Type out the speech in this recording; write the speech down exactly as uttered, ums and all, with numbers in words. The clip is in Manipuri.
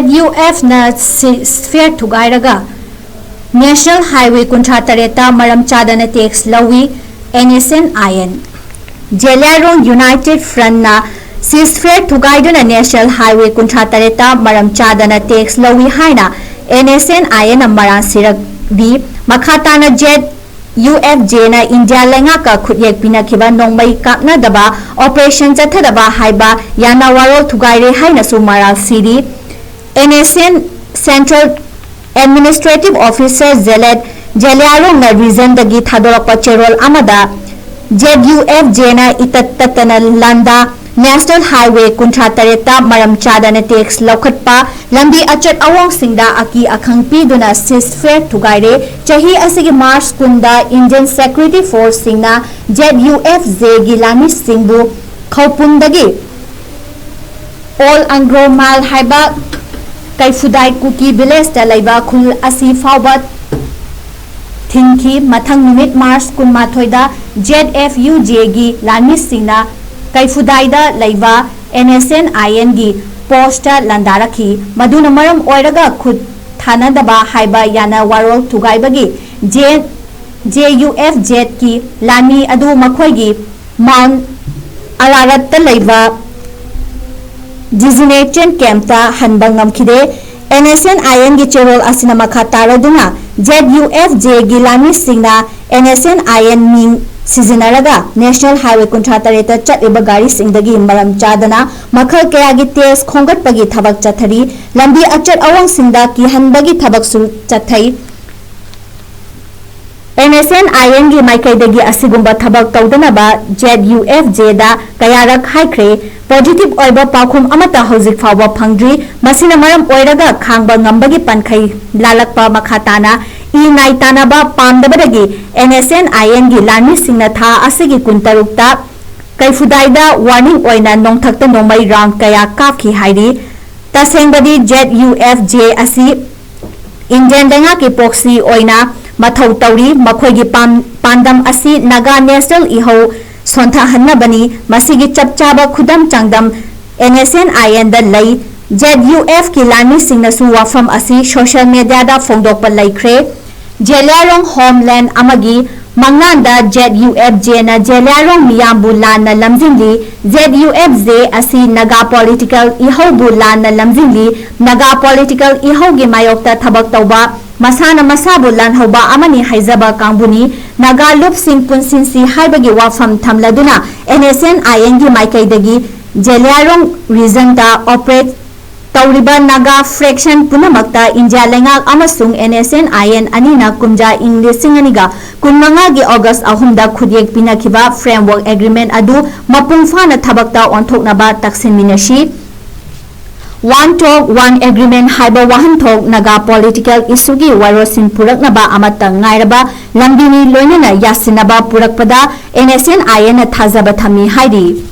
UFꯅ ceasefire ꯊꯨꯒꯥꯏꯔꯒ National Highway ꯀꯨꯟꯊ꯭ꯔꯥ ꯇꯔꯦꯠꯇ ꯃꯔꯝ ꯆꯥꯗꯅ tax ꯂꯧꯏ꯫ NSCN-IN꯫ Zeliangrong United Frontꯅ ceasefire ꯊꯨꯒꯥꯏꯗꯨꯅ National Highway ꯀꯨꯟꯊ꯭ꯔꯥ ꯇꯔꯦꯠꯇ ꯃꯔꯝ ꯆꯥꯗꯅ tax ꯂꯧꯏ ꯍꯥꯏꯅ NSCN-INꯅ ꯃꯔꯥꯜ ꯁꯤꯔꯛꯂꯤ꯫ ꯃꯈꯥ ꯇꯥꯅ ZUFJꯅ ꯏꯟꯗꯤꯌꯥ ꯂꯩꯉꯥꯛꯀ ꯈꯨꯠꯌꯦꯛ ꯄꯤꯅꯈꯤꯕ ꯅꯣꯡꯃꯩ ꯀꯥꯞꯅꯗꯕ operation ꯆꯠꯊꯗꯕ ꯍꯥꯏꯕ ꯌꯥꯅ ꯋꯥꯔꯣꯜ ꯊꯨꯒꯥꯏꯔꯦ ꯍꯥꯏꯅꯁꯨ ꯃꯔꯥꯜ ꯁꯤꯔꯤ꯫ NSCN Central Administrative Officer ꯖꯦꯂꯦꯠ ꯖꯦꯂꯤꯌꯥꯡꯔꯣꯡꯅ regionꯗꯒꯤ ꯊꯥꯗꯣꯔꯛꯄ ꯆꯦꯔꯣꯜ ꯑꯃꯗ ZUFJꯅ ꯏꯇꯠ ꯇꯠꯇꯅ ꯂꯥꯟꯗ National Highway ꯀꯨꯟꯊ꯭ꯔꯥ ꯇꯔꯦꯠꯇ ꯃꯔꯝ ꯆꯥꯗꯅ tax ꯂꯧꯈꯠꯄ, ꯂꯝꯕꯤ ꯑꯆꯠ ꯑꯋꯣꯡꯁꯤꯡꯗ ꯑꯀꯤ ꯑꯈꯪ ꯄꯤꯗꯨꯅ ceasefire ꯊꯨꯒꯥꯏꯔꯦ꯫ ꯆꯍꯤ ꯑꯁꯤꯒꯤ March ꯀꯨꯟꯗ Indian Security Forceꯁꯤꯡꯅ ZUFJꯒꯤ ꯂꯥꯟꯃꯤꯁꯤꯡꯕꯨ ꯈꯧꯄꯨꯝꯗꯒꯤ Old Angro Mile ꯍꯥꯏꯕ ꯀꯩꯐꯨꯗꯥꯏ ꯀꯨꯀꯤ villageꯇ ꯂꯩꯕ ꯈꯨꯜ ꯑꯁꯤ ꯐꯥꯎꯕ ꯊꯤꯡꯈꯤ꯫ ꯃꯊꯪ ꯅꯨꯃꯤꯠ March ꯀꯨꯟꯃꯥꯊꯣꯏꯗ ZFUJꯒꯤ ꯂꯥꯟꯃꯤꯁꯤꯡꯅ ꯀꯩꯐꯨꯗꯥꯏꯗ ꯂꯩꯕ NSCN-INꯒꯤ postꯇ ꯂꯥꯟꯗꯥꯔꯛꯈꯤ꯫ ꯃꯗꯨꯅ ꯃꯔꯝ ꯑꯣꯏꯔꯒ ꯈꯨꯠ ꯊꯥꯅꯗꯕ ꯍꯥꯏꯕ ꯌꯥꯅ ꯋꯥꯔꯣꯜ ꯊꯨꯒꯥꯏꯕꯒꯤ J-, ZUFJꯀꯤ ꯂꯥꯟꯃꯤ ꯑꯗꯨ ꯃꯈꯣꯏꯒꯤ Mount Araratꯇ ꯂꯩꯕ detention campꯇ ꯍꯟꯕ ꯉꯝꯈꯤꯗꯦ꯫ NSCN-INꯒꯤ ꯆꯦꯔꯣꯜ ꯑꯁꯤꯅ ꯃꯈꯥ ꯇꯥꯔꯗꯨꯅ, ZUFJꯒꯤ ꯂꯥꯟꯃꯤꯁꯤꯡꯅ NSCN-IN ꯃꯤꯡ ꯁꯤꯖꯤꯟꯅꯔꯒ National Highway ꯀꯨꯟꯊ꯭ꯔꯥ ꯇꯔꯦꯠꯇ ꯆꯠꯂꯤꯕ ꯒꯥꯔꯤꯁꯤꯡꯗꯒꯤ ꯃꯔꯝ ꯆꯥꯗꯅ ꯃꯈꯜ ꯀꯌꯥꯒꯤ tax ꯈꯣꯝꯒꯠꯄꯒꯤ ꯊꯕꯛ ꯆꯠꯊꯔꯤ꯫ ꯂꯝꯕꯤ ꯑꯆꯠ ꯑꯋꯣꯡꯁꯤꯡꯗ ꯀꯤꯍꯟꯕꯒꯤ ꯊꯕꯛꯁꯨ ꯆꯠꯊꯩ꯫ NSCN-INꯒꯤ ꯃꯥꯏꯀꯩꯗꯒꯤ ꯑꯁꯤꯒꯨꯝꯕ ꯊꯕꯛ ꯇꯧꯗꯅꯕ ZUFJꯗ ꯀꯌꯥꯔꯛ ꯍꯥꯏꯈ꯭ꯔꯦ꯫ Positive ꯑꯣꯏꯕ ꯄꯥꯎꯈꯨꯝ ꯑꯃꯠꯇ ꯍꯧꯖꯤꯛ ꯐꯥꯎꯕ ꯐꯪꯗ꯭ꯔꯤ꯫ ꯃꯁꯤꯅ ꯃꯔꯝ ꯑꯣꯏꯔꯒ ꯈꯥꯡꯕ ꯉꯝꯕꯒꯤ ꯄꯟꯈꯩ ꯂꯥꯜꯂꯛꯄ ꯃꯈꯥ ꯇꯥꯅ ꯏ ꯅꯥꯏ ꯇꯥꯅꯕ ꯄꯥꯝꯗꯕꯗꯒꯤ NSCN-INꯒꯤ ꯂꯥꯟꯃꯤꯁꯤꯡꯅ ꯊꯥ ꯑꯁꯤꯒꯤ ꯀꯨꯟꯇꯔꯨꯛꯇ ꯀꯩꯐꯨꯗꯥꯏꯗ warning ꯑꯣꯏꯅ ꯅꯣꯡꯊꯛꯇ ꯅꯣꯡꯃꯩ round ꯀꯌꯥ ꯀꯥꯞꯈꯤ ꯍꯥꯏꯔꯤ꯫ ꯇꯁꯦꯡꯕꯗꯤ ZUFJ ꯑꯁꯤ Indian ꯂꯩꯉꯥꯛꯀꯤ proxy ꯑꯣꯏꯅ ꯃꯊꯧ ꯇꯧꯔꯤ꯫ ꯃꯈꯣꯏꯒꯤ ꯄꯥꯟ-, ꯄꯥꯟꯗꯝ ꯑꯁꯤ ꯅꯥꯒꯥ national ꯏꯍꯧ ꯁꯣꯟꯊꯍꯟꯅꯕꯅꯤ꯫ ꯃꯁꯤꯒꯤ ꯆꯞ ꯆꯥꯕ ꯈꯨꯗꯝ ꯆꯥꯡꯗꯝ NSCN-INꯗ ꯂꯩ꯫ ZUF ꯀꯤ ꯂꯥꯟꯃꯤꯁꯤꯡꯅꯁꯨ ꯋꯥꯐꯝ ꯑꯁꯤ social media ꯗ ꯐꯣꯡꯗꯣꯛꯄ ꯂꯩꯈ꯭ꯔꯦ꯫ ꯖꯦꯂꯤꯌꯥꯡꯔꯣꯡ ꯍꯣꯝꯂꯦꯟ ꯑꯃꯒꯤ ꯃꯪꯂꯥꯟꯗ ZUF J ꯅ ꯖꯦꯂꯤꯌꯥꯡꯔꯣꯡ ꯃꯤꯌꯥꯝꯕꯨ ꯂꯥꯟꯅ ꯂꯝꯖꯤꯡꯂꯤ꯫ ZUF J ꯑꯁꯤ ꯅꯥꯒꯥ political ꯏꯍꯧꯕꯨ ꯂꯥꯟꯅ ꯂꯝꯖꯤꯡꯂꯤ꯫ ꯅꯥꯒꯥ political ꯏꯍꯧꯒꯤ ꯃꯥꯌꯣꯛꯇ ꯊꯕꯛ ꯇꯧꯕ, ꯃꯁꯥꯅ ꯃꯁꯥꯕꯨ ꯂꯥꯟꯍꯧꯕ ꯑꯃꯅꯤ ꯍꯥꯏꯖꯕ ꯀꯥꯡꯕꯨꯅꯤ꯫ ꯅꯥꯒꯥ ꯂꯨꯞꯁꯤꯡ ꯄꯨꯟꯁꯤꯟꯁꯤ ꯍꯥꯏꯕꯒꯤ ꯋꯥꯐꯝ ꯊꯝꯂꯗꯨꯅ NSCN-IN ꯒꯤ ꯃꯥꯏꯀꯩꯗꯒꯤ ꯖꯦꯂꯤꯌꯥꯡꯔꯣꯡ region ꯗ operate ꯇꯧꯔꯤꯕ ꯅꯥꯒꯥ faction ꯄꯨꯝꯅꯃꯛꯇ ꯏꯟꯗꯤꯌꯥ ꯂꯩꯉꯥꯛ ꯑꯃꯁꯨꯡ NSCN-IN ꯑꯅꯤꯅ ꯀꯨꯝꯖꯥ ꯏꯪ ꯂꯤꯁꯤꯡ ꯑꯅꯤꯒ ꯀꯨꯟꯃꯉꯥꯒꯤ August ꯑꯍꯨꯝꯗ ꯈꯨꯠꯌꯦꯛ ꯄꯤꯅꯈꯤꯕ framework agreement ꯑꯗꯨ ꯃꯄꯨꯡ ꯐꯥꯅ ꯊꯕꯛꯇ ꯑꯣꯟꯊꯣꯛꯅꯕ ꯇꯛꯁꯤꯟꯃꯤꯟꯅꯁꯤ꯫ One Talk, One Agreement ꯍꯥꯏꯕ ꯋꯥꯍꯟꯊꯣꯛ ꯅꯥꯒꯥ political issue ꯒꯤ ꯋꯥꯔꯣꯜꯁꯤꯟ ꯄꯨꯔꯛꯅꯕ ꯑꯃꯠꯇ ꯉꯥꯏꯔꯕ ꯂꯝꯕꯤꯅꯤ, ꯂꯣꯏꯅꯅ ꯌꯥꯁꯤꯟꯅꯕ ꯄꯨꯔꯛꯄꯗ NSCN-IN ꯅ ꯊꯥꯖꯕ ꯊꯝꯃꯤ ꯍꯥꯏꯔꯤ꯫